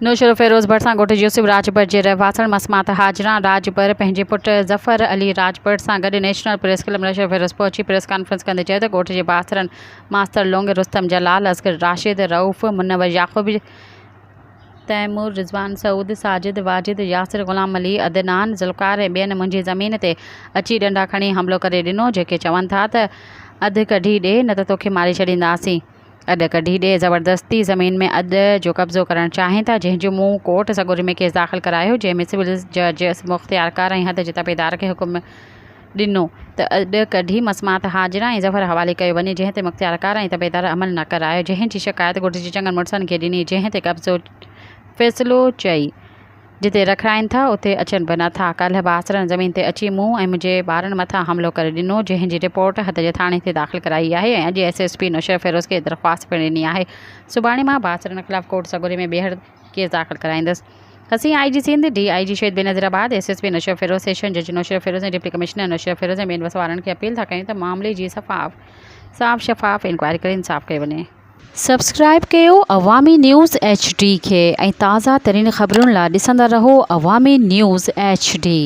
نوشهروفيروز ڀرسان ڳوٺ يوسف راڄپر جي رهواسڻ مسمات حاجران راڄپر پنهنجي پٽ ظفر علي راڄپر سان گڏ نيشنل پريس ڪلب نوشهروفيروز پهچي پريس ڪانفرنس ڪندي چيو ته ڳوٺ جي بااثرن ماستر لونگ، رستم جلال، اصغر راشد، رئوف، منور يعقوب، تيمور، رضوان، سعود، ساجد، واجد، ياسر، غلام علي، عدنان، ذوالفقار ۽ ٻين منهنجي زمين تي اچي ڏنڊا کڻي حملو ڪري ڏنو جيڪي چون ٿا ته اڌ ڪڍي ڏي نه ته توکي ماري ڇڏينداسين. اڏ ڪڍي ڏي زبردستي زمين ۾ اڏ جو قبضو ڪرڻ چاهين ٿا جنهن جو مون ڪورٽ سڳوري ۾ ڪيس داخل ڪرايو جنهن ۾ سول جج مختيارڪار ۽ حد جي تپيدار کي حڪم ڏنو ته اڏ ڪڍي مسمات حاجره ۽ ظفر حوالي ڪيو وڃي جنهن تي مختيارڪار ۽ تپيدار عمل نه ڪرايو جنهن جي شڪايت ڳوٺ جي چڱن مڙسن کي ڏني جنهن تي قبضو فيصلو چئي جتي رکرائين ٿا اتي اچن به نه ٿا. ڪالهه بااثرن زمين تي اچي مون ۽ منهنجي ٻارن مٿان حملو ڪري ڏنو جنهن جي رپورٽ حد جي ٿاڻي تي داخل ڪرائي آهي ۽ اڄ ايس ايس پي نوشهروفيروز کي درخواست پڻ ڏني آهي سڀاڻي مان بااثرن خلاف ڪورٽ سڳوري ۾ ٻيهر ڪيس داخل ڪرائيندس. اسين I G Sindh, D I G Shaheed Benazirabad, S S P Naushahro Feroze, session جج نوشهروفيروز ۽ ڊپٽي ڪمشنر نوشهروفيروز ۽ ٻين وس وارن کي اپيل ٿا ڪيون ته معاملي جي صفاف صاف شفاف انڪوائري ڪري انصاف ڪيو وڃي. سبسڪرائب ڪيو عوامي نيوز ايڇ ڊي کي ۽ تازه ترين خبرن لا ڏسندا رهو عوامي نيوز ايڇ ڊي.